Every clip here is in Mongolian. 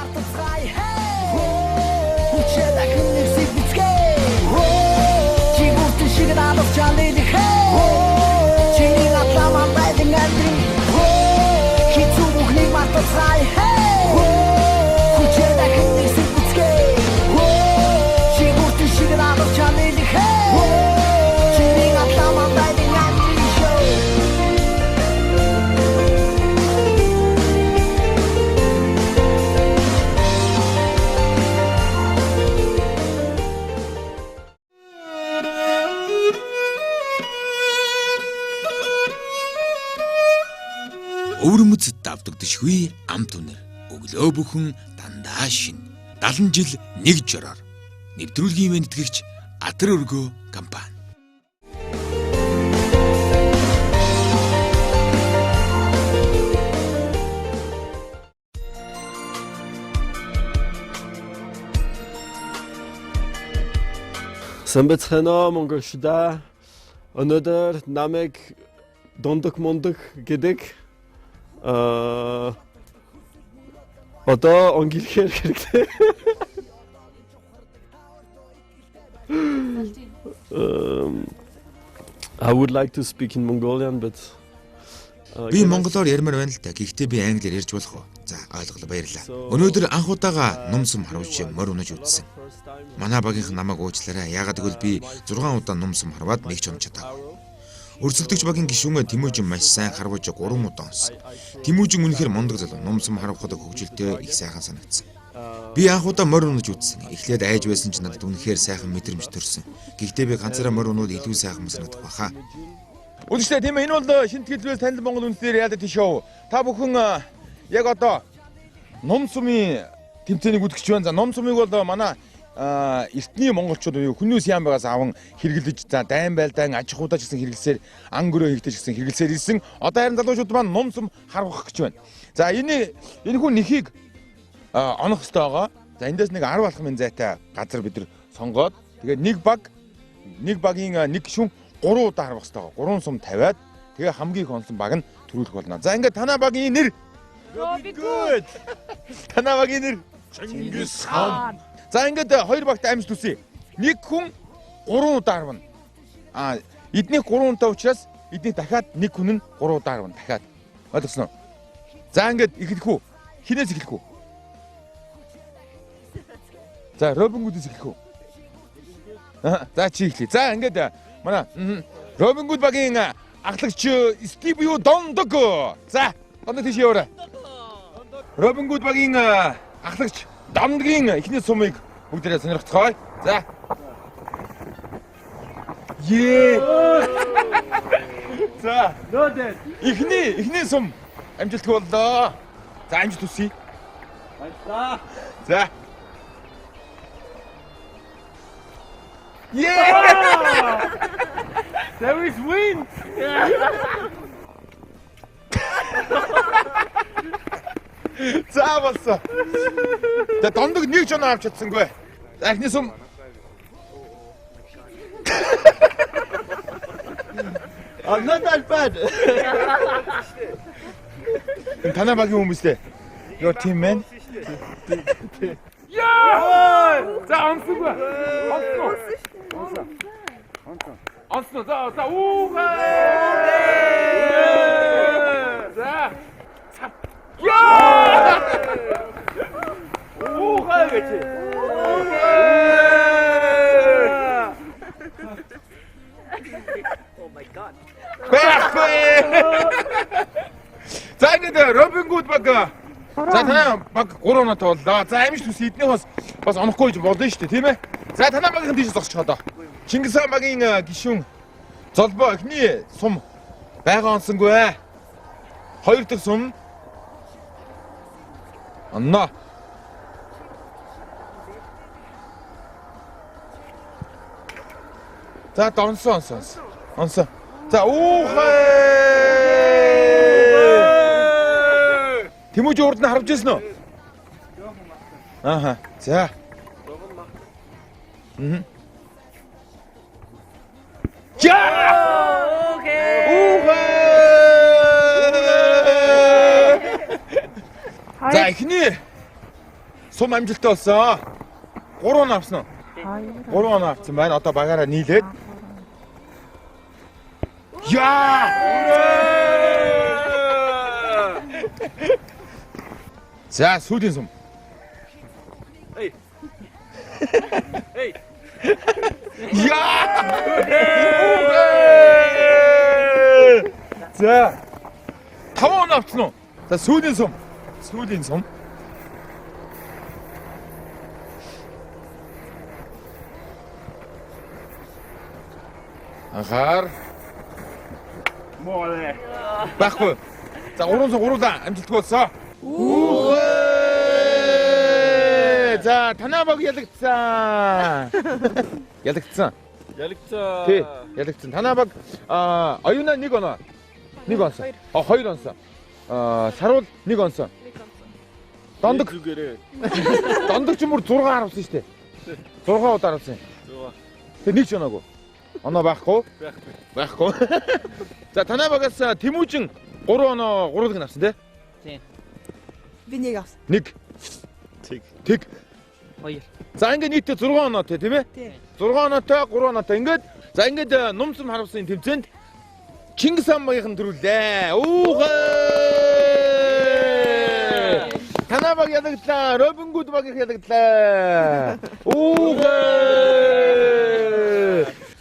мартацгаая. Хүчээ дахин нэг сэвцгээ. Чи бүртэн шиг надад чанэлэх. Чиний атлаа мандайлан амьдрын. Хэцүү бүхнийг мартацгаая. Хүчээ дахин нэг сэвцгээ. Чи бүртэн шиг надад чанэлэх. Чиний атлаа мандайлан амьдрын шоу. Өвөрмөц давтагдшгүй амт үнэр. Өглөө бүхэн дандаа шин. 70 жил нэг жороор. Нэвтрүүлгийн мэндтгэгч Атар өргөө компани. Сайн байцгаана уу, монголчуудаа. Өнөөдөр намайг Дондог Мондог гэдэг одоо англихээр хэрэгтэй. I would like to speak in Mongolian, but Би монголоор ярмаар байна л да. Гэхдээ би англиар ярьж болох уу? За, ойлголоо, баярлалаа. Өнөөдөр анх удаага нум сум харвж морь унаж үзсэн. Манай багийнхан намайг уучлаарай. Яагаад гэвэл би 6 удаа нум сум харваад нэг ч унж чадаагүй. Өрсөлдөгч багийн гишүүн Тэмүжин маш сайн харваж 3 удаа унсан. Тэмүжин үнэхээр мундаг залуу. Нум сум харвахад хөгжилтэй их сайхан санагдсан. Би анх удаа морь унаж үзсэн. Эхлээд айж байсан ч надад үнэхээр сайхан мэдрэмж төрсөн. Гэхдээ би ганцаараа морь унвал илүү сайхан санагдах байхаа. Үзэгчдээ, тийм ээ, энэ бол шинэ сэтгэлээс танил Монгол үндэсний reality show. Та бүхэн яг одоо нум сумын тэмцээнийг үзэж байна. За, нум сумыг бол манай эртний монголчууд буюу хүннүс яам байгаас аван хэрэглэж, за, дайн байлдаан аж ахуйдаа ч гэсэн хэрэглэсээр, ан гөрөө хийхдээ ч гэсэн хэрэглэсээр ирсэн. Одоо харин залуучууд маань нум сум харвах гэж байна. За, энэ энэ хүн нэхийг онох ёстой байгаа. За, эндээс нэг 10 алхмын зайтай газар бид нар сонгоод, тэгээд нэг баг, нэг багийн нэг гишүүн 3 удаа харвах ёстой байгаа. 3 сум тавиад, тэгээ хамгийн их онсон баг нь төрүүлэх болно. За, ингээд танаа багийн нэр Robin Good. Танаа багийн нэр Чингис хаан. За, ингээд хоёр багт амж төсөе. Нэг хүн 3 удаа харвна. А эднийх 3 удаа учраас эдний дахиад нэг хүн нь 3 удаа харвна дахиад. Ойлгосноо? За, ингээд эхлэх үү? Хинээс эхлэх үү? За, Робин Гудээс эхлэх үү? За, чи эхлэе. За, ингээд манай Робин Гуд багийн ахлагч Стив юу Дондог. За, Дондог тийш яваарай. Робин Гуд багийн ахлагч Дондгийн эхний сумыг бүгдээрээ сонирхцгоё. За. Ее. За. Эхний сум амжилтгүй боллоо. За, амжилт хүсье. Баярлалаа. За. Ее! There is wind. За, болсон. За, Дондог нэг ч оноо авч чадсангүй. За, эхний сум. I'm not that bad. Энэ танаа багийн хүмүүстэй. Your team, man. Яа! За, онсонгүй. Онсон. Онсон. Онсон. За, за, уугаа. За. Яа! Уугаа гэж. Уугаа. Oh my God. Байхгүй. За, ингээд Робин Гуд баг. За, танаа баг 3 оноотой боллоо. За, амжилт хүсье. Эднийх бас онохгүй гэж болно шүү дээ, тийм ээ? За, танаа багийн тийш зогсчих одоо. Чингис хаан багийн гишүүн Золбоо эхний сум байгаа онсонгүй. Хоёр дахь сум онно. За, онсон, онсон, онсон. За, уухай. Тэмүүж урд нь харвж ирсэн үү? Ааха. За. Мм. За! Уухай! За, эхний Сум амжилттай болсон. 3 оноо авсан уу? 3 оноо авсан байна. Одоо багаараа нийлээд. Яа! За, сүүлийн сум. Hey. Hey. Яа! За. 5 оноо авсан уу? За, сүүлийн сум. Сүүлийн сум. Анхаар. Моолэ. Байхгүй. За, 3 сум гурлаа амжилтгүй болсон. За, танаа баг ялагдсан. Ялагдсан. Ялагдсан. Тий, ялагдсан. Танаа баг оюуна 1 оноо. 1 онсон. А 2 онсон. Саруул 1 онсон. Дондог. Зүгээрээ. Дондог ч мөр 6 харавсан шүү дээ. 6 удаа харавсан. 6. Тэг нэг ч оноогүй. Оноо байхгүй. Байхгүй. Байхгүй. За, танаа багаас Тэмүүжин 3 оноо 3 л авсан тий? Тий. Би нэг авсан. 1. Тэг. Тэг. 2. За, ингээд нийтдээ 6 оноотой тийм ээ? Тий. 6 оноотой, 3 оноотой. Ингээд за ингээд нум сум харавсан тэмцээнд Чингис хаан багийнхан төрүүлээ. Үүхээ! Танаа баг ялагдлаа. Робин Гуд багийнх ялагдлаа. Үүхээ!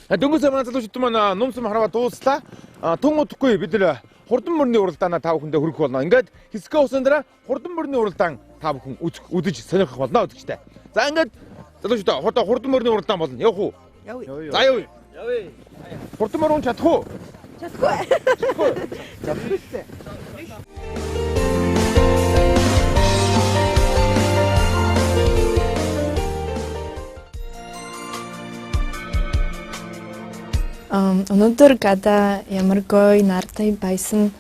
Дөнгөж сайн манай залуучууд маань нум сум хараваа дууслаа. Тун удахгүй бид нэр хурдан мөрний уралдаанаа та бүхэндээ хүргэх болно. Ингээд хэсгээ усан дараа хурдан мөрний уралдаан та бүхэн үзэж сонирхох болно үзэгчтэй. За ингээд залуучууд одоо хурдан мөрний уралдаан болно. Явах уу? Явъя. За явъя. Явъя. Хурдан мөр ун чадах уу? Чадахгүй. Чадахгүй. Өнөөдөр гадаа ямар гоё нартай байсан.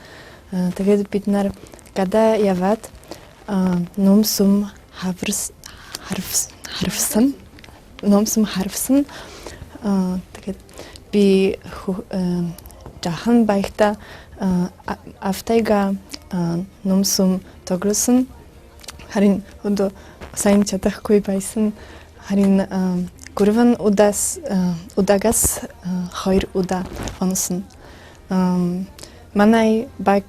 Тэгээд бид нар гадаа яваад нум сум харвсан. Нум сум харвсан. Тэгээд би жаахан байхдаа автайга нум сум тоглосон. Харин өдөө сайн чадахгүй байсан. Харин 3 удаагаас 2 удаа онсон. Манай баг,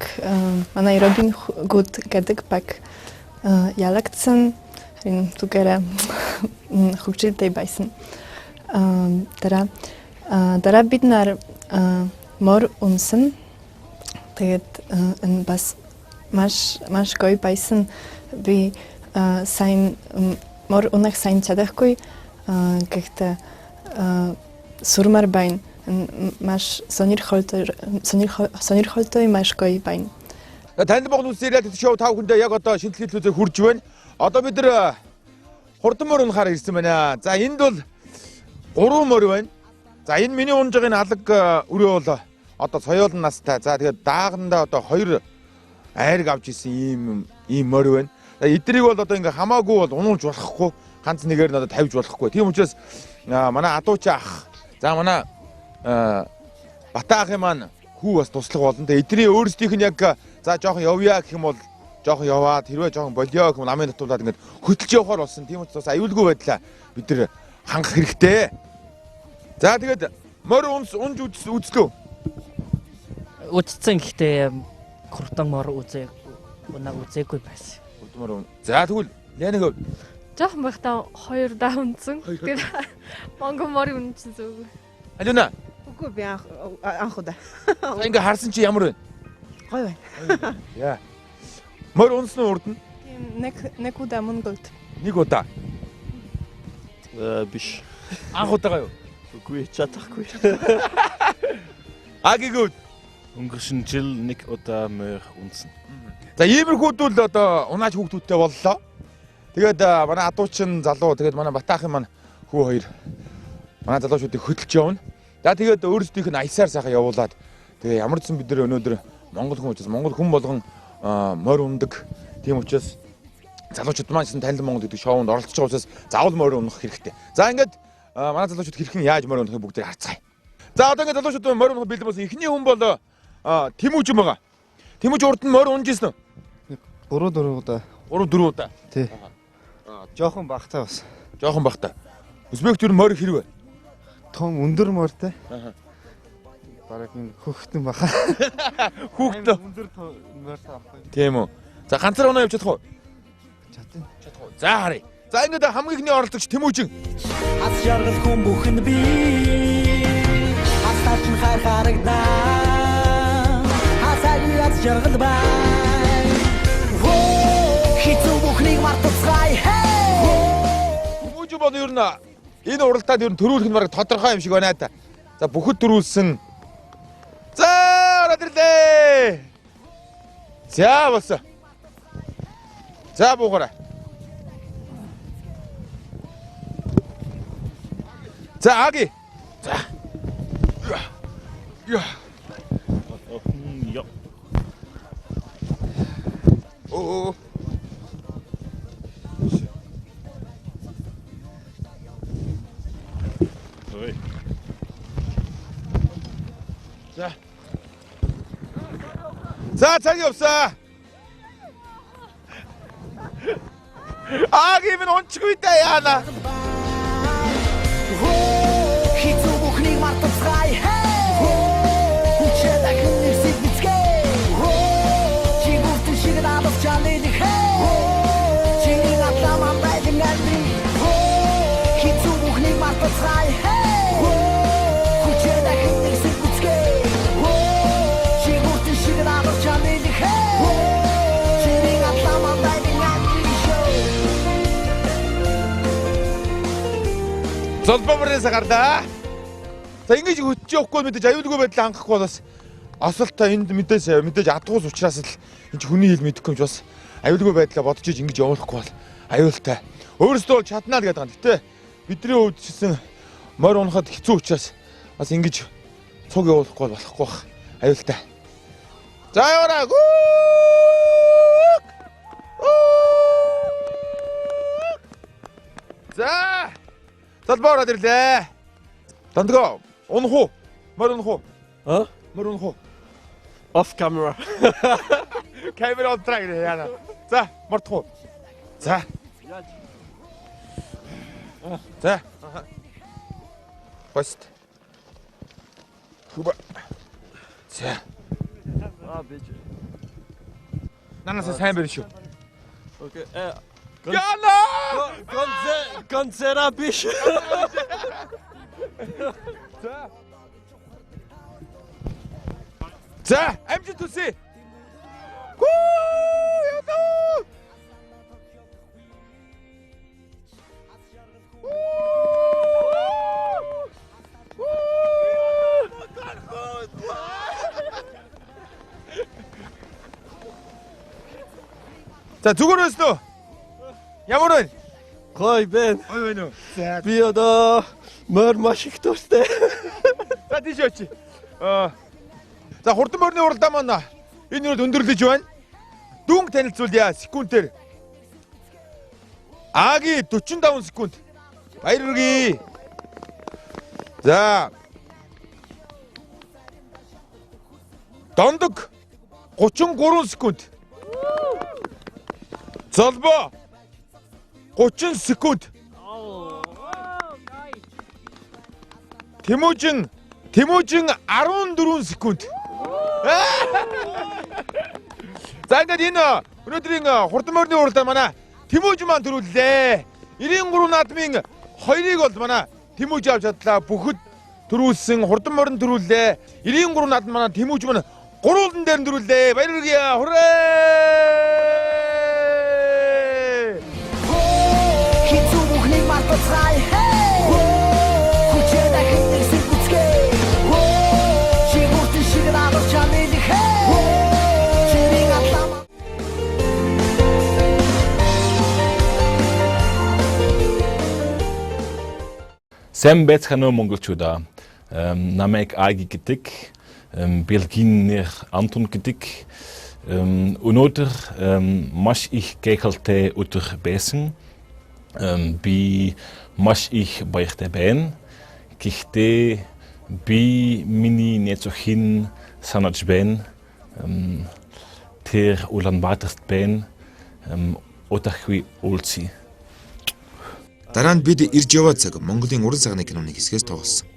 манай Робин Гуд гэдэг баг ялагдсан. Харин түгээрээ хөгжилтэй байсан. Дараа бид нар мор унсан. Тэгээд энэ бас маш гоё байсан. Би сайн мор унах сайн чадахгүй. Гэхдээ сурмаар байна. Маш сонирхолтой маш гоё байна. Танил Монгол улсын реалити шоу та бүхэндээ яг одоо шинжилгээ төлөвлөөр хүрж байна. Одоо бид нар хурдан мөр унахаар ирсэн байна. За энд бол 3 мөр байна. За энэ миний унж байгаа энэ алаг өрөө бол одоо соёолн настай. За тэгээд даагандаа одоо 2 айраг авч исэн ийм мөр байна. За эдрийг бол одоо ингээ хамаагүй бол унуулж болохгүй. Ганц нэгээр нь одоо тавьж болохгүй. Тийм учраас манай адуучаа ах, за манай Бата ахын маань хүү бас туслах болно. Тэгээ эдний өөрсдийнх нь яг за жоохон явъя гэх юм бол жоохон яваад, хэрвээ жоохон болио гэх юм намын татуулаад ингээд хөтөлж явахаар болсон. Тийм учраас аюулгүй байдлаа бид нар хангах хэрэгтэй. За тэгээд морь унж үзлөө. Үзсэн гэхдээ хурдан мор үзээгүй байсан. Хурдан мор. За тэгвэл Ляныг хувьд жоохон байхдаа 2 удаа унтсан. Тэгээд Монгол морь унтсан зүг. Алюна. Үгүй би анх удаа. За ингээ харсан чи ямар вэ? Гоё байна. Яа. Морь унсан уу урд нь? Тийм нэг удаа Монголд. Нэг удаа. Биш. Анх удаага юу? Үгүй чадахгүй. Агиг. Өнгөрсөн жил нэг удаа морь унтсан. За иймэрхүүд л одоо унаач хүүхдүүдтэй боллоо. Тэгээд манай адуучин залуу, тэгээд манай Батаахын маань хүү хоёр манай залуучуудыг хөдөлж явна. За тэгээд өөрсдийнх нь аясаар сайхан явуулаад тэгээ ямар ч сан бид нар өнөөдөр монгол хүн учраас монгол хүн болгон морь ундаг. Тийм учраас залуучууд маань гэсэн танил Монгол гэдэг шоунд оролцож байгаа учраас заавал морь унах хэрэгтэй. За ингээд манай залуучууд хэрхэн яаж морь унахыг бүгдээр харцгаая. За одоо ингээд залуучууд морь унах бэлэн болсон. Эхний хүн бол Тэмүүжин байгаа. Тэмүүж урд нь морь унж ирсэн үү? 3-4 удаа. 3-4 удаа. Тий. Жохон багтаа бас. Жохон багтаа. Узбект ер нь морь хэрвээ? Том өндөр морьтой. Аа. Бараг энэ хөөхтөн баха. Хүүхдэн өндөр морьтой авахгүй. Тийм үү. За ганцаар унаа явж чадах уу? Чадна. Чадах уу. За харъя. За ингээд хамгийн ихний оролцогч Тэмүүжин. Аз жаргал хүн бүхэнд би Хасаач нь хайр харагдаа. Хасаагүй аз жаргал бай. Хэцүү бүхнийг мартацгаая. Тэмүүжин бол ер нь энэ уралдаанд ер нь төрүүлэх нь бараг тодорхой юм шиг байна та. За бүхэд төрүүлсэн. За ороод ирлээ. За болсон. За буугаарай. За Аги. За. Я. Я. Оо. Ой. За. За цаг явсан. Аги минь унчгүй дээ яана. Хэцүү бүхнийг мартацгаая. Хүчээ дахин нэрсийг бицгээ. Чи бүртэн шиг надад чанэлэх. Чиний надлаа мандайлан амьдрий. Хэцүү бүхнийг мартацгаая. Хүчээ дахин нэрсийг бицгээ. Чи бүртэн шиг надад чанэлэх. Чиний надлаа мандайлан амьдрий. Золбомроос гарлаа. За ингэж хөтж явахгүй мэдээж аюулгүй байдал хангахгүй бол бас осолтой энд мэдээж адгуус учраас л энэ хүний хэл мэдэхгүй юм чи бас аюулгүй байдлаа бодож иж ингэж явуулахгүй бол аюултай. Өөрөөсөө бол чаднаа л гэдэг юм. Гэтэ бидний хувьд ч гэсэн морь унахад хэцүү учраас бас ингэж цуг явуулахгүй бол болохгүй бах. Аюултай. За яваарай. Гүүк! Гүүк! За. Золбоо ороод ирлээ. Дандгаа унах уу? Морь унах уу? А? Морь унах уу? Off camera. Камера онтраа гэнэ яана. За, мордох уу? За. За. Гост. Хүбэ. За. Аа бич. Нанасаа сайн барь шүү. Окей. Яна! Гонзера биш. За. За, амжилт хүсье. Гүү! Яна! За зүгээр байсан уу? Ямар вэ? Гоё байна. Гоё байна уу? За. Би одоо морь маш их дуртай. За тийш очие. Аа. За хурдан морины уралдаан маань энэ нүрд өндөрлөж байна. Дүнг танилцуулъя секундээр. Аги 45 секунд. Баяр хүргэе. За. Дондог 33 секунд. Золбоо 30 секунд. Тэмүүжин 14 секунд. За ингээд энэ өнөөдрийн хурдан морины уралдаан манай Тэмүүжин маань төрүүллээ. 93 наадмын 2-ыг бол манай Тэмүүжин авч чадлаа. Бүхэд төрүүлсэн хурдан морин төрүүллээ. 93 наадам манай Тэмүүжин маань гурван дээр нь төрүүллээ. Баяр хүргэе. Хүрээ! Хэцүү бүхнийг мартацгаая. Хүчээ дахин нэрсийг бицгээ. Чи бүртэн шиг надад чанэлэх. Чиний атлаа Сайн байцгаана уу монголчуудаа. Намайг Аги гэдэг, Бельгийн нэр Антон гэдэг. Өнөөдөр маш их гайхалтай өдөр байсан. Би маш их баяртай байна. Гэхдээ би миний найз охин санаж байна. Тэр Улаанбаатарт байна. Удахгүй уулзъя. Дараа нь бид ирж яваа цаг Монголын уран сайхны киноны хэсгээс тоглосон.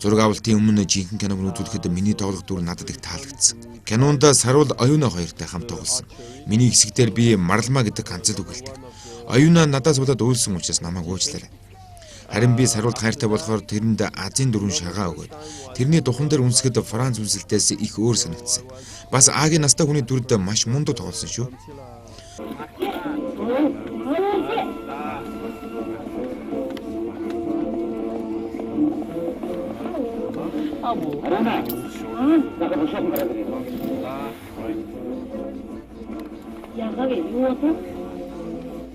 Зураг авалтын өмнө жинхэнэ киног нь үзүүлэхэд миний тоглох дүр надад их таалагдсан. Кинонд Саруул Оюуна хоёртой хамт тоглосон. Миний хэсэг дээр би Марлмаа гэдэг ганц л үг хэлдэг. Оюуна надаас болоод уйлсан учраас намайг уучлаарай. Харин би Саруулд хайртай болохоор тэрэнд Азийн дөрвөн шагаа өгөөд тэрний духан дээр үнсгэд Франц үнсэлтээс их өөр санагдсан. Бас Агийн настай хүний дүрд маш мундаг тоглосон шүү.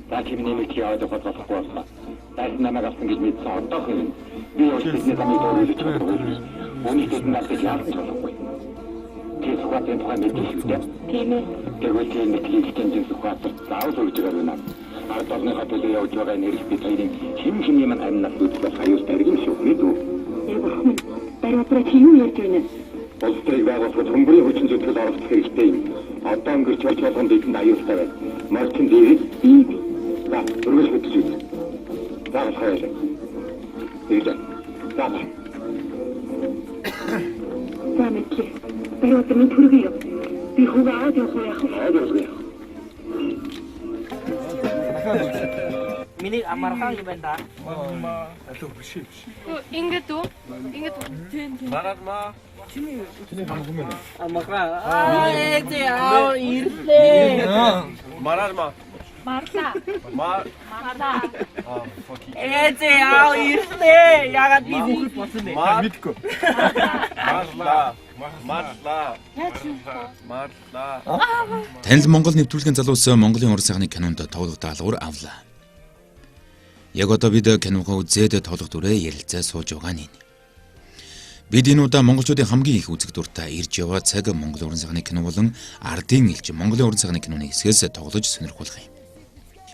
За чи миний чи яваад явах болохгүй боллоо. Дайсан намайг авсан гэж мэдсэн одоохын юм. Би бол бидний замыг дөрвөлж чадахгүй. Үүнийг тэд надад яасан ч болохгүй. Чи Сүхбаатарын тухай мэдсэн шүү дээ. Тийм ээ. Тэгвэл чи мэдлэгийн хэмжээнд Сүхбаатар заавал өгж байгаа юм аа. Ард орныхоо төлөө явж байгаа нэрх бид хоёрын хим химийн маань амь нас үзэх аюултай юм шүү. Мэдв үү? Яг бурхан минь. Бариатраа чи юу ярьж байна? Улс төрийг байгуулахад хөнгөрийн хүчин зүтгэл оролцох хэрэгтэй юм. Одоо өнгөрч болж болгон бидэнд аюултай байна. Морчин дээрээ Би би. За, өргөж хөтөж үз. За, болох байлаа. Ирлээ. За. За мэдлээ. Бариатраа минь төргий яв. Би хүүгээ аваад явах уу яах вэ? Аваад явах уу? Миний амархан юм байна да. Алуу биш биш. Ингээд үү? Ингээд үү? Тийм тийм. Маралмаа. Чиний Чиний хамаг юм байна. амархан. Аа ээ аа ирлээ. Маралмаа. Марлаа. Мар. Марлаа. Аа, fuck. Ээ аа ирлээ. Ягаад би хүүхэд болсон бэ? Мар. Мэдгүй. Марлаа. Марлаа. Яаж юм? Марлаа. Танил Монгол нэвтрүүлгийн залуус Монголын уран сайхны кинонд тоглох даалгавар авлаа. Яг одоо бид киногоо үзээд тоглох дүрээ ярилцаа сууж байгаа нь энэ. Бид энэ удаа монголчуудын хамгийн их үзэх дуртай ирж яваа цаг Монгол уран сайхны кино болон ардын элч Монголын уран сайхны киноны хэсгээс тоглож сонирхуулах юм.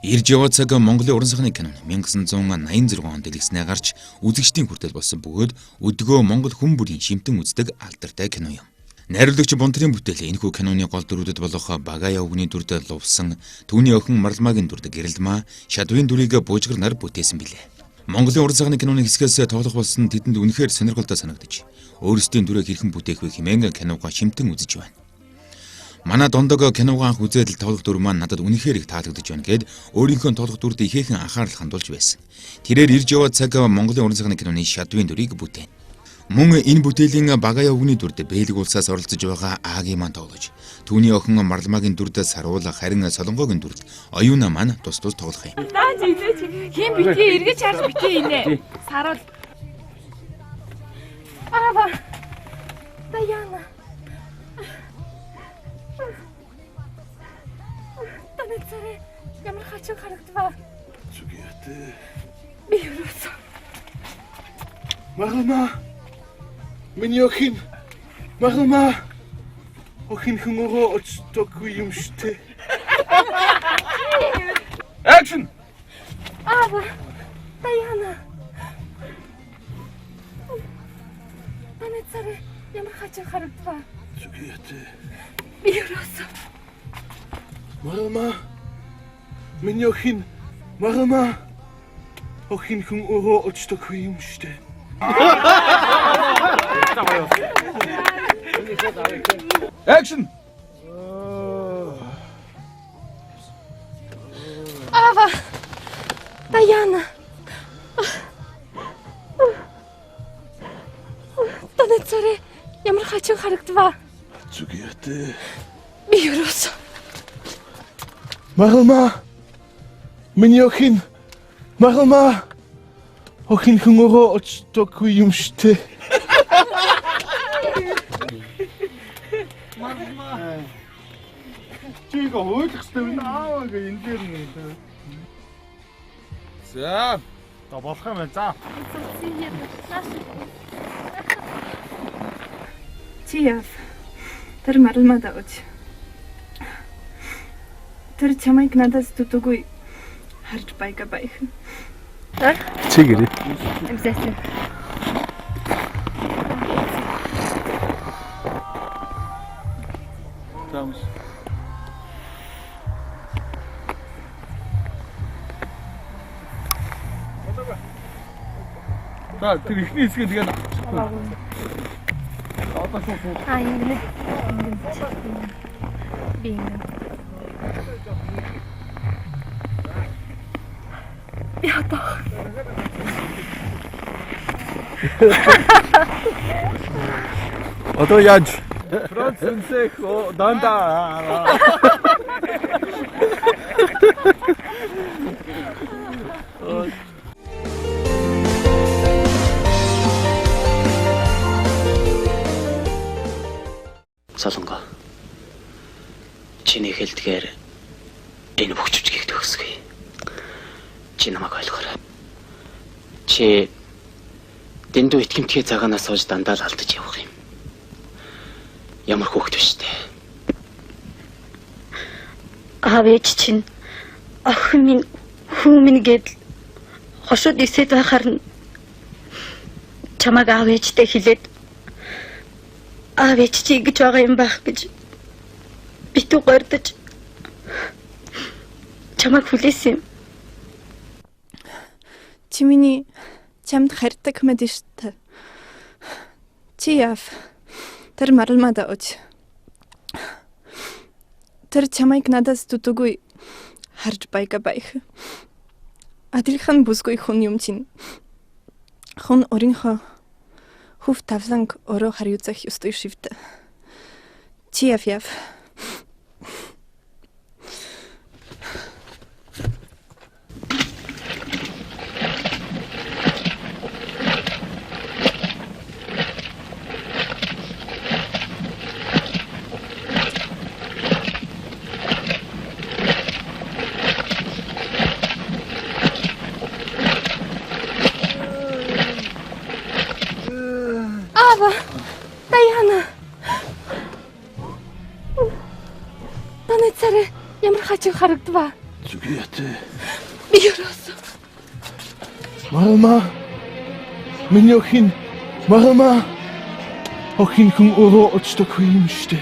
Ирж яваа цаг Монголын уран сайхны кино 1986 онд дэлгэснээ гарч үзэгчдийн хүртэл болсон бөгөөд өдгөө Монгол хүн бүрийн шимтэн үздэг алдартай кино юм. Найруулагч Бунтрын бүтээл энэхүү киноны гол дүрүүдэд болох Багая өвгөний дүрд Лувсан, түүний охин Марлмагийн дүрд Гэрэлмаа, Шадвын дүрийг Бужгар нар бүтээсэн билээ. Монголын уран сайхны киноны хэсгээс тоглох болсон тэдэнд үнэхээр сонирхолтой санагдаж, өөрсдийн дүрээ хэрхэн бүтээх вэ хэмээн киногоо шимтэн үзэж байна. Манай дондог киногоо анх үзээд л тоглох дүр маань надад үнэхээр их таалагдаж байна гэд өөрийнхөө тоглох дүрд ихээхэн анхаарал хандуулж байсан. Тэрээр ирж яваа цаг Монголын уран сайхны киноны Шадвын дүрийг бүтээн. Мөн энэ бүтээлийн Багая өвгөний дүрд Бэлэг улсаас оролцож байгаа Агийн маань тоглож, түүний охин Марлмагийн дүрд Саруул, харин Солонгогийн дүрд Оюуна маань тус тус тоглох юм. Даа чи инээ чи хин битгий эргэж харж битгий инээ. Саруул. Ава. Даяна. Таны царай ямар хачин харагдваа. Зүгийхтэй. Би юусэн. Марлмаа. Миний охин. Марлмаа. Охин хүн өөрөө очдоггүй юм штэ. Акшн. Ава. Даяна. Таны царай ямар хачин харагдваа. Зүгийхтэй. Би юусэн. Марлмаа. Миний охин. Марлмаа. Охин хүн өөрөө очдоггүй юм штэ. Акшн. Ава. Даяна. Таны царай ямар хачин харагдваа. Зүгийхтэй. Би юусэн. Марлмаа. Миний охин. Марлмаа. Охин хүн өөрөө очдоггүй юм штэ. Чи ингээ хуйлах хэрэгтэй юм аа ингээ энэ дээр нэг. За. За болох юм байна. За. Чи яв. Тэр Марлмаа дагаж. Тэр чамайг надаас дутуугүй харж байга баяхан. Чи гэрээ. Обязательно. Тамс. За тэр эхний хэсгээ тэгээд авчихгүй. Одоо шууд суу. Аа ингэнэ. Ингэнэ. Би ингэнэ. Би одоо. Одоо яаж? Франц үнсэх дандаа. Солонго. Чиний хэлдгээр энэ бүх жүжигийг төгсгөе. Чи намайг ойлгоорой. Чи дэндүү итгэмтгий цагаанаас сууж дандаа л алдаж явах юм. Ямар хүүхэд биш тэ. Аав ээж чинь охин минь хүү минь гэдэл хошууд эсэд байхаар нь чамайг аав ээжтэй хэлээд аав ээж чи ингэж байгаа юм байх гэж битүү гордож чамайг хүлээсэн юм. Чи миний чамд харьдаг мэд штэ. Чи яв. Тэр маралмада өч. Тэр чамайг надаас дутуугүй харж байга байх. Адилхан бүсгүй хүн юм чинь. Хүн өөрийнхөө хөв тавланг өөрөө хариуцах ёстой шивдэ. Чи яв яв. Аава. Даяна. Манай царай ямар хачин харагдваа. Зүгийтэй. Би ерөөсөө. Марама. Миний охин Марама. Охин хүн өөрөө очдог юм штэ.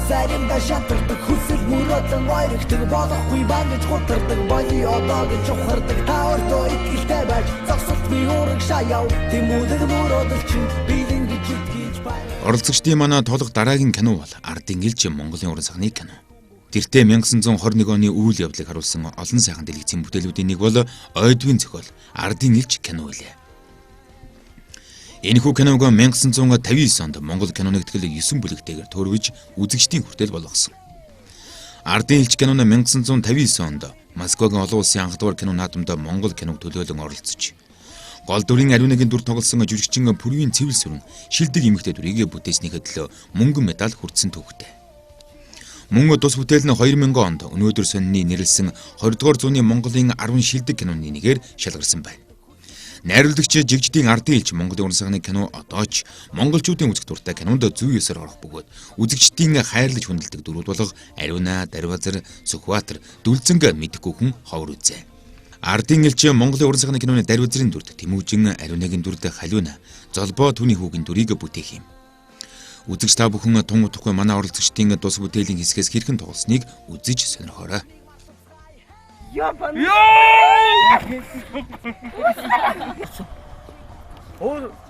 Заримдаа шантардаг хүсэл мөрөөдлөн ойрогдог болохгүй бангаж гутардаг боли одоо гэж ухардаг та өөртөө итгэлтэй байж зогсолтгүй урагшаа яв тэмүүлэг мөрөөдөл чинь бэлэн гэж итгэж бай. Оролцогчдын манай тулах дараагийн кино бол Ардын элч Монголын уран сахны кино. Тэртээ 1921 оны үйл явдлыг харуулсан олон сайхан дэлгэцийн бүтээлүүдийн нэг бол Ойдвын зохиол Ардын элч кино билээ. Энэхүү киног 1959 онд Монгол кино нэгтгэл 9 бүлэгтэйгээр төрвж үзэгчдийн хүртэл болгосон. Ардын элч кино нь 1959 онд Москвагийн олон улсын анхдугаар кино наадамд Монгол киног төлөөлөн оролцож гол дүрийн ариун нэгэн дүр тоглосон жүжигчин Пүрвийн цэвэл сүрэн шилдэг эмэгтэй дүрийг бүтээснийхээ төлөө мөнгөн медаль хүртсэн түүхтэй. Мөн тус бүтээл нь 2000 онд өнөөдөр сонины нэрлсэн 20 дугаар зууны Монголын 10 шилдэг киноны нэгээр шалгарсан байна. Найруулагч Жигждийн Ардын элч Монголын уран сахны кино одоо ч монголчуудын үзэх дуртай кинонд зүй ёсоор орох бөгөөд үзэгчдийн хайрлаж хүндэлдэг дүрүүд болох Ариуна, Дарвазар, Сүхбаатар, Дүлзэнг мэдэхгүй хүн ховор үзээ. Ардын элч Монголын уран сахны киноны Дарвазрын дүрд Тэмүүжин, Ариунагийн дүрд Халиуна, Золбоо түүний хүүгийн дүрийг бүтээх юм. Үзэгч та бүхэн тун удахгүй манай оролцогчдын тус бүтээлийн хэсгээс хэрхэн тоглосныг үзэж сонирхоорой.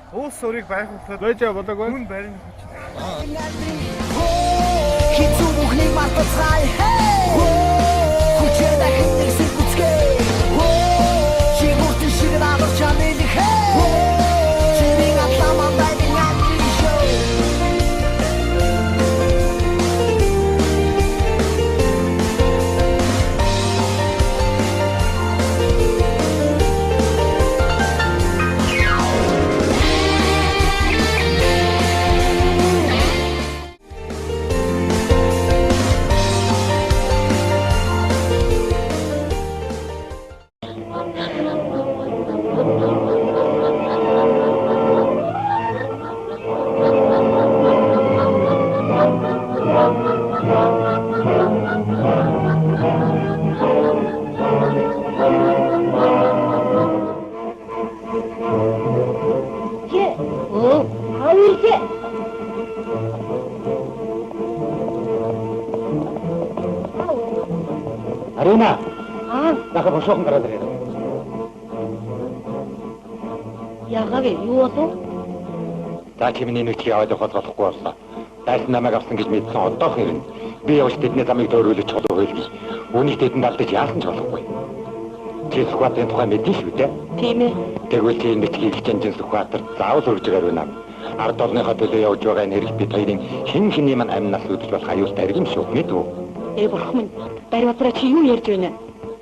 Уус өрийг байгуулахад байж болоогүй. Хүн барин хүч. Хэцүү бүхнийг мартацгаая. Хүчээр дахин нэг сэргүцгээ. Чи бүртэн шиг наадах чамилэх. Чирийн атлаа мандайны амжин шоу. Ариуна. Даха босоохон гараад ирээ. Яагаад вэ? Юу болов? За чи миний нүцгийг аваад явахад болохгүй боллоо. Дайсан намайг авсан гэж мэдсэн одоох ирнэ. Би явж тэдний замыг дөөрүүлж чадахгүй гэж. Үүнийг тэдэнд алдаж яасан ч болохгүй. Чи Сүхбаатарын тухай мэднэ шүү дээ. Тийм ээ. Тэгвэл чи энэ бичгийг хичээнжин Сүхбаатар заавал хүргэж өгөөрэй нам. Ард орныхоо төлөө явж байгаа энэ хэрэг бид хоёрын хэн хэний маань амь нас үүдэж болох аюултай хэрэг юм шүү. Мэдв үү? Бурхан минь, Дарвазраа чи юу ярьж байна?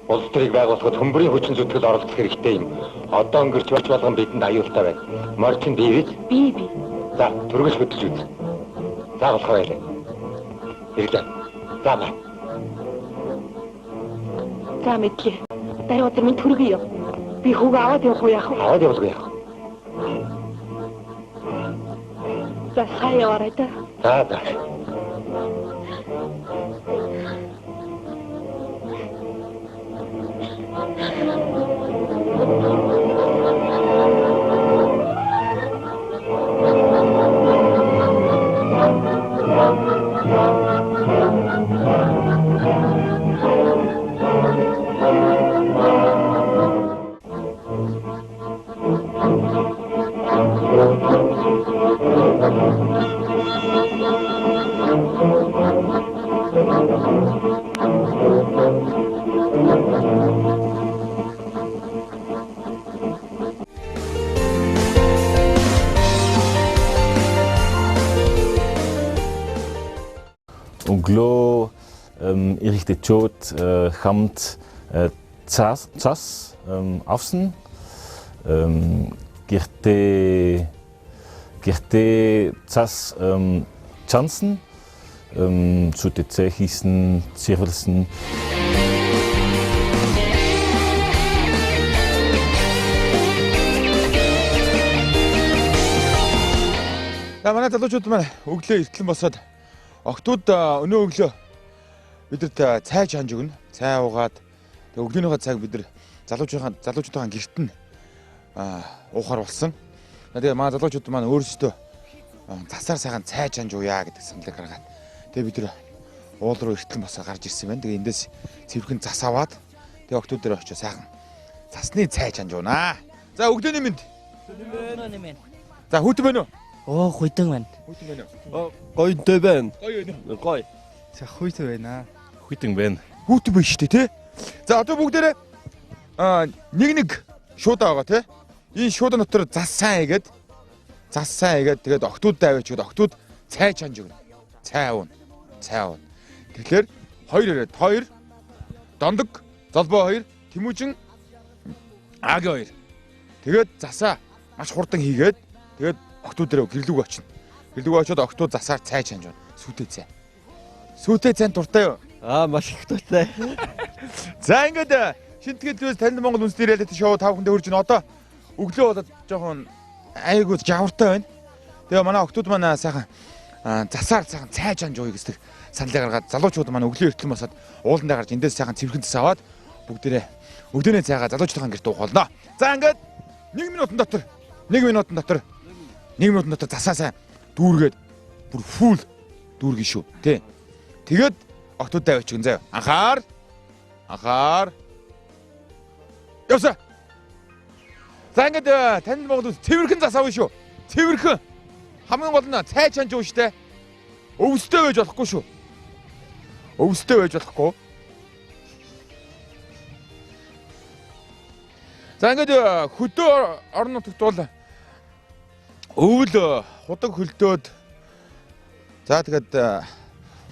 Улс төрийг байгуулахад хөмбөрийн хүчин зүтгэл оролцох хэрэгтэй юм. Одоо өнгөрч болж болгон бидэнд аюултай байна. Морчин бий биз? Бий бий. За, түргэж хөдөлж үз. За болох байлаа. Ирлээ. За бай. За мэдлээ. Дарвазар минь түргэн яв. Би хүүгээ аваад явах уу яах вэ? Аваад явуулгүй яах вэ? За сайн яваарай да. За за. Өглөө эрэгтэйчүүд хамт цас авсан. Гэртээ цас чансан. Зүтэцээ хийсэн, цэвэрлсэн. За манай залуучууд маань өглөө эртлэн босоод октод өнөө өглөө бидэрт цай чанж өгнө. Цай уугаад тэг өглөөнийхөө цайг бид нар залуучуудын гэрт нь уухаар болсон. Тэгээ манай залуучууд маань өөрсдөө засаар сайхан цай чанж ууя гэдэг саналыг гаргаад Тэгээ бид нар уул руу эртлэн босоо гарч ирсэн байна. Тэгээ эндээс цэвэрхэн зас аваад тэгээ октод дээр очиж сайхан засны цай чанжуунаа. За өглөөний мэнд. Өглөөний мэнд. За хүүтэн байна уу? Оо хүйтэн байна. Хүйтэн байна уу? Гоё байна. Гоё байна уу? Гоё. За хүйтэн байна. Хүйтэн байна. Хүүтэн байна шүү дээ, тий? За одоо бүгдээрээ нэг нэг шуудаа байгаа тий? Энэ шуудаа дотор зас сайн хийгээд зас сайн хийгээд тэгээд октоудаа аваач гээд октод цай чанж өгнө. Цай ууна. Цай ууна. Тэгэхээр хоёр ирээд хоёр Дондог, Золбоо хоёр, Тэмүүжин Аги хоёр. Тэгээд засаа маш хурдан хийгээд тэгээд октод дээр гэрлүүг очино. Гэрлүүг очиод октод засаар цай чанж байна. Сүүтэй цай. Сүүтэй цайнд дуртай юу? Аа маш их дуртай. За ингээд шинтгэл зүйлс танил Монгол үндэсний реалити шоу та бүхэндээ хүрж байна. Одоо өглөө болоод жоохон айгуу жавартай байна. Тэгээ манай октод манай сайхан засаар сайхан цай чанж ууя гэсэн саналыг гаргаад залуучууд маань өглөө эртлэн босоод уулан дээр гарч эндээс сайхан цэвэрхэн цас аваад бүгдээрээ өглөөний цайгаа залуучдын гэрт уух болно. За ингээд 1 минутын дотор 1 минутын дотор 1 минутын дотор засаа сайн дүүргээд бүр фул дүүргэн шүү. Тэ. Тэгээд октодтой аваач гэн заяа. Анхаар. Анхаар. Явсаа. За ингээд танил Монгол улс цэвэрхэн зас авна шүү. Цэвэрхэн. Хамгийн гол нь цай чанж уу штэ. Өвстэй байж болохгүй шүү. Өвстэй байж болохгүй. За ингээд хөдөө орон нутагт бол өвөл худаг хөлдөөд за тэгээд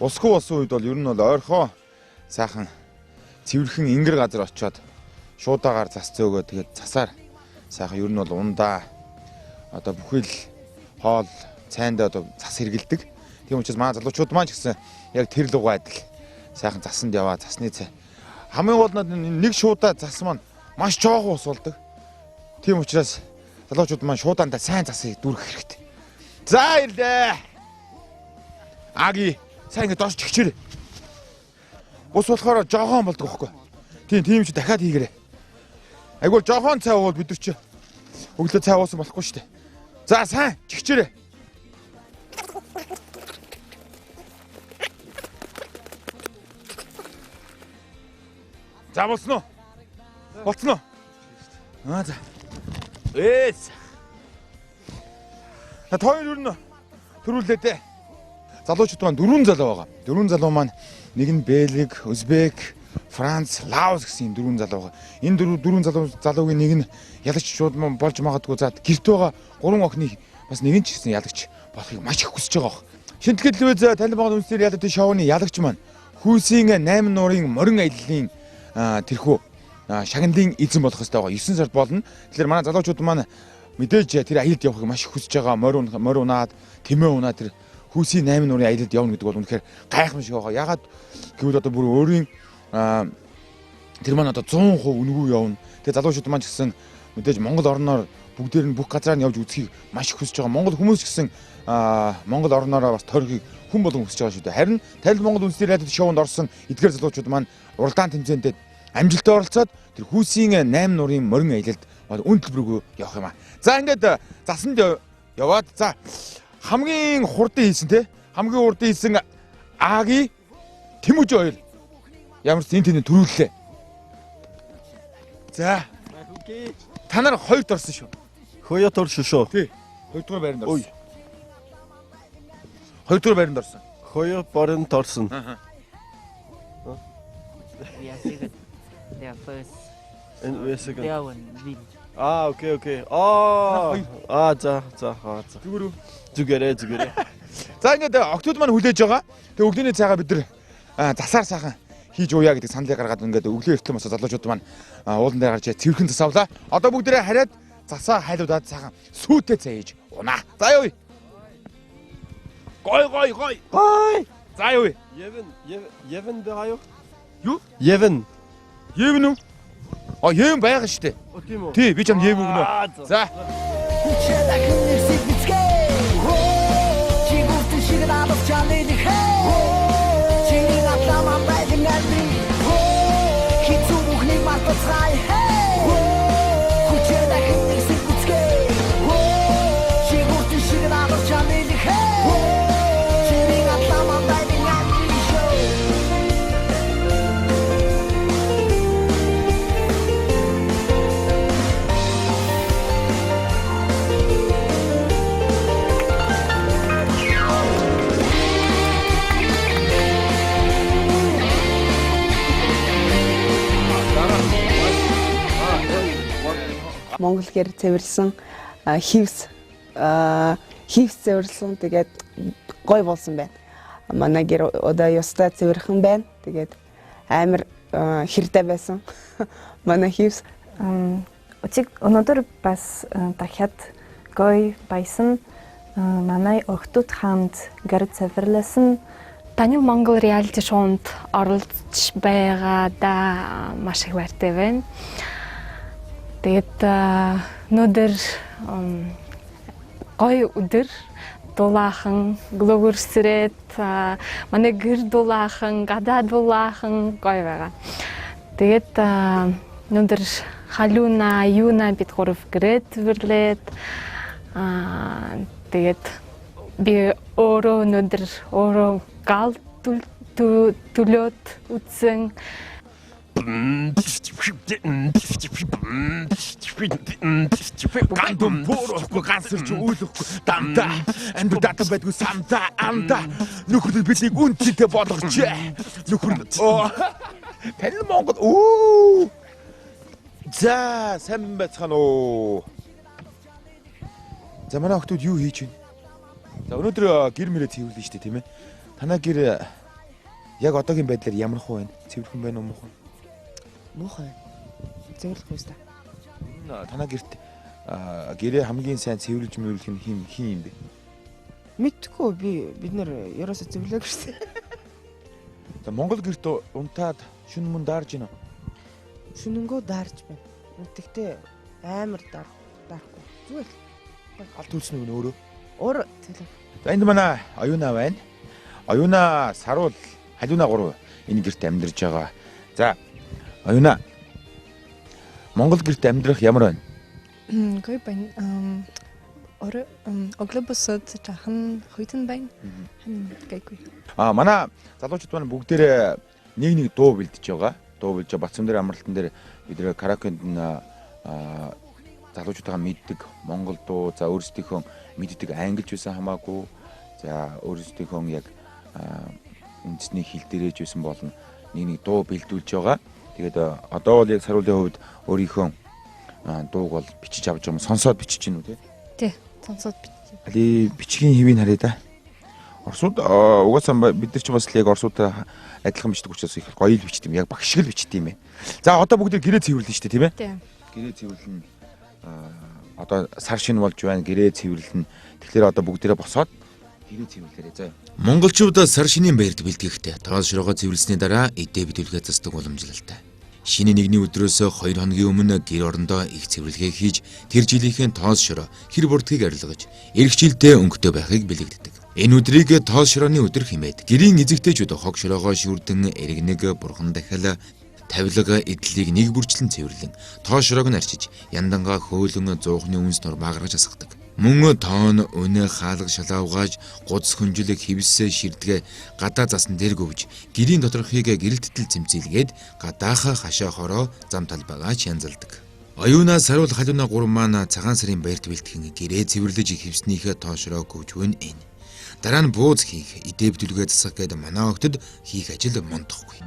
усгүй болсон үед бол ер нь бол ойрхон сайхан цэвэрхэн ингэр газар очиод шуудаагаар зас зөөгөө тэгээд засаар сайхан ер нь бол ундаа одоо бүхэл хоол цайндаа одоо зас хэргэлдэг. Тийм учраас манай залуучууд маань ч гэсэн яг тэр лугаа адил сайхан засанд яваа засны цай. Хамгийн гол нь нэг шуудаа зас маань маш жоохон ус болдог. Тийм учраас залуучууд маань шуудаандаа сайн засыг дүүргэх хэрэгтэй. За ирлээ. Аги сайн ингэ доош чигчээрэй. Ус болохоор жоохон болдог байхгүй. Тийм чи дахиад хийгээрэй. Айгуул жоохон цай уувал бид нар чи өглөө цай уусан болохгүй шүү дээ. За сайн чигчээрэй. За болсон уу? Болцсон уу? Аа за. Эс. Та хоёр юу төрүүлээ дээ. Залуучууд маань дөрвөн залуу байгаа. Дөрвөн залуу маань нэг нь Бельги, Узбек, Франц, Лаос гэсэн юм дөрвөн залуу байгаа. Энэ дөрвөн залуугийн нэг нь ялагч шууд болж магадгүй. За гэрт байгаа гурван охины бас нэг нь ч гэсэн ялагч болохыг маш их хүсэж байгаа бох. Шинтгэл телевиз танил Монгол үндэсний реалити шоуны ялагч маань Хүйсийн 8 нуурын морин аяллаа тэрхүү шагналын эзэн болох ёстой байгаа. 9 сард болно. Тэгэхээр манай залуучууд маань мэдээж тэр аялалд явахыг маш их хүсэж байгаа. Морь унаад, тэмээ унаад тэр Хүйсийн 8 нуурын аялалд явна гэдэг бол үнэхээр гайхамшиг байгаа. Ягаад гэвэл одоо бүр өөрийн тэр маань одоо 100% үнэгүй явна. Тэгээ залуучууд маань ч гэсэн мэдээж Монгол орноор бүгдээр нь бүх газраар нь явж үзхийг маш их хүсэж байгаа. Монгол хүмүүс ч гэсэн Монгол орноороо бас тойрхийг хүн болгон хүсэж байгаа шүү дээ. Харин танил Монгол үндэсний реалити шоунд орсон эдгээр залуучууд маань уралдаан тэмцээндээ амжилттай оролцоод тэр Хүйсийн 8 нуурын морин аялалд үн төлбөргүй явах юм аа. За ингээд засанд яваад за хамгийн хурдан хийсэн те хамгийн хурдан хийсэн Аги Тэмүүжин хоёр ямар ч энэ тэнд төрүүллээ. За та нар хоёрт орсон шүү. Хоёрт орсон шүү. Тий. Хоёрдугаар байранд орсон. Хоёрдугаар байранд орсон. Хоёр байранд орсон. We are second. They are first. And we are second. They are one win. Аа, окей, окей. Аа. Аа, за, за, аа, за. Зүгээр үү? Зүгээрээ, зүгээрээ. За ингээд октод маань хүлээж байгаа. Тэгээ өглөөний цайгаа бид нар засаар сайхан хийж ууя гэдэг саналыг гаргаад ингээд өглөө эртлэн босоо залуучууд маань уулан дээр гарч цэвэрхэн зас авлаа. Одоо бүгдээрээ хараад засаа хайлуудаад сайхан сүүтэй цай хийж унаа. За явъя. Гой гой гой. Гой. За явъя. Евен, Евен байгаа юу? Юу? Евен. Евен үү? А Евен байгаа шүү дээ. Тийм үү? Тий, би чам Евен өгнө. За. Монгол гэр цэвэрлсэн, хивс хивс цэвэрлсэн. Тэгээд гоё болсон байна. Манай гэр одоо ёстой цэвэрхэн байна. Тэгээд амар хэрдэ байсан. Манай хивс өнөөдөр бас дахиад гоё байсан. Манай охтууд хамт гэр цэвэрлэсэн. Танил Монгол реалити шоунд оролцож байгаадаа маш их баяртай байна. Тэгээд өнөөдөр гоё өдөр дулаахан, глөгөр сэрэт, манай гэр дулаахан, гадаа дулаахан гоё байгаа. Тэгээд өнөөдөр Халюна, Юна бид гурав гэрээ цэвэрлээд тэгээд би өөрөө өнөөдөр өөрөө гал төлөөд үтсэн. Гандум буурахгүй гансэрч үйлэхгүй дандаа амьдрал датан байдгүй самда анда нөхөр биднийг үнэтэй болгожээ. Нөхөр танил Монгол оо. За сайн байцгаана уу. За манай охтууд юу хийж байна? За өнөөдөр гэр мөрөө цэвэрлэн шүү дээ, тийм ээ. Танаа гэр яг одоогийн байдлаар ямар хуу байна? Цэвэрхэн байна уу, муухай? Муухай. Цэвэрлэх үстэй. Танаа гэрт гэрээ хамгийн сайн цэвэрлж мөвлөх нь хин юм бэ? Мэдхгүй бид нэр ерөөсөө цэвэрлээг гэсэн. За Монгол гэрт унтаад шүн мөн даарж гинэ. Шүнэнгөө даарж байна. Тэгтээ амар дарахгүй. Зүгээр л. Алт төлсөн үг нь өөрөө. Өөрөө цэвэрлэг. За энд манай Оюуна байна. Оюуна, Саруул, Халиуна гурав энэ гэрт амьдарч байгаа. За Оюуна, Монгол гэрт амьдрах ямар байна? Гоё байна. Орой өглөө босоод жаахан хүйтэн байна. Гайгүй. Манай залуучууд маань бүгдээрээ нэг дуу бэлдэж байгаа. Дуу бэлдэж Батсан дээр амралтан дээр бид нэр караокенд нь залуучуудаа мэддэг Монгол дуу, за өөрсдийнхөө мэддэг англич байсан хамаагүй, за өөрсдийнхөө яг үндэсний хэл дээрэж байсан болно нэг дуу бэлдүүлж байгаа. Тэгээд одоо бол яг Саруулын хувьд өөрийнхөө дууг бол бичиж авч байгаа юм. Сонсоод бичиж гин үү те? Тий, сонсоод бичиж. Али бичгийн хэвийг харъя да. Оросууд угаасаа бид нар ч бас л яг оросуудтай адилхан бичдэг учраас их гоё л бичдэг юм. Яг багш шиг л бичдэг юм байна. За одоо бүгд гэрээ цэвэрлэн шүү дээ, тийм ээ? Тий. Гэрээ цэвэрлэн одоо сар шинэ болж байна. Гэрээ цэвэрлэн. Тэгэхээр одоо бүгдээрээ босоод гэрээ цэвэрлээрэй заа. Монголчууд сар шинийн баярт бэлтгэхдээ тоос шорогоо цэвэрлсэний дараа эдээ битүүлгээ засдаг уламжлалтай. Шинэ нэгний өдрөөс 2 хоногийн өмнө гэр орондоо их цэвэрлэгээ хийж тэр жилийнхээ тоос шороо хэр бурдгийг арилгаж эх жилдээ өнгөтэй байхыг бэлэгддэг. Энэ өдрийг тоос шорооны өдөр хэмээд гэрийн эзэгтэйчүүд хог шороогоо шүрдэн эргэнэг бурхан дахиал тавилга эдлийг нэг бүрчлэн цэвэрлэн тоос шороог нь арчиж яндангаа хөөлөн зуухны үнс нурмаа гаргаж асгадаг. Мөн тоон өнөө хаалга шалаавгааж гудас хөнжлөг хивсээ ширдгээ гадаа засан дээр гөвж гэрийн доторхыг гэрэлттэл зэмцэлгээд гадаахаа хашаа хороо зам талбайгаа янзалдаг. Оюуна Саруул Халиуна гурван маань цагаан сарын баярт бэлтгэн гэрээ цэвэрлэж хивснийхээ тоос шороо гөвж өгнө энэ. Дараа нь бууз хийх, эдээ битүүлгээ засах гээд манай охтод хийх ажил мундахгүй.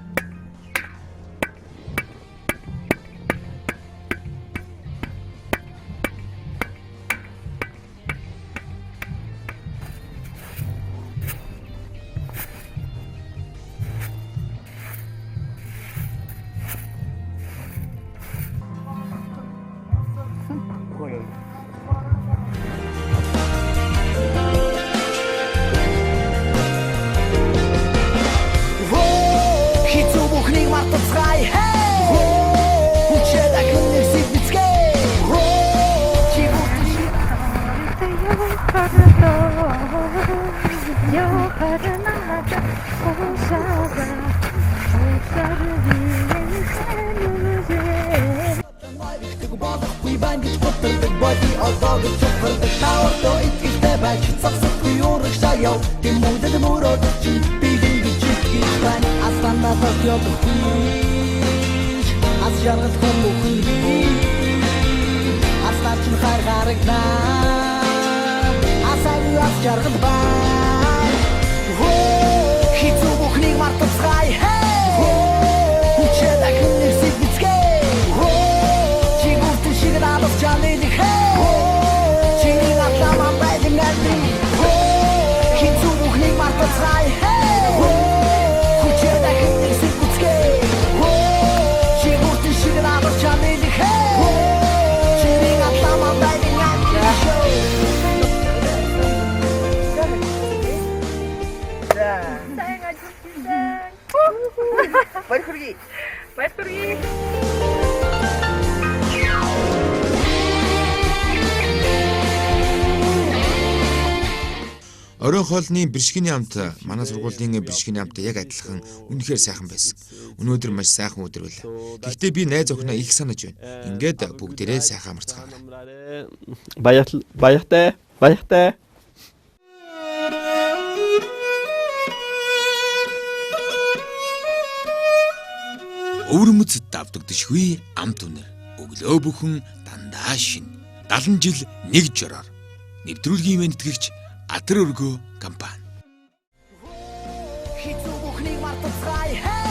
ажиллаж байсан. Баяр хүргэе. Баяр хүргэе. Оройн хоолны бэршгэний амт манай сургуулийн бэршгэний амт яг адилхан үнэхээр сайхан байсан. Өнөөдөр маш сайхан өдөр байлаа. Гэхдээ би найз охиноо их санаж байна. Ингээд бүгдээрээ сайхан амарцгаарай. Баяртай. Баяртай. Өвөрмөц давтагдшгүй амт үнэр. Өглөө бүхэн дандаа шин. 70 жил нэг жороор. Нэвтрүүлгийн мэндтгэгч Атар өргөө компани. Хэцүү бүхнийг мартацгаая.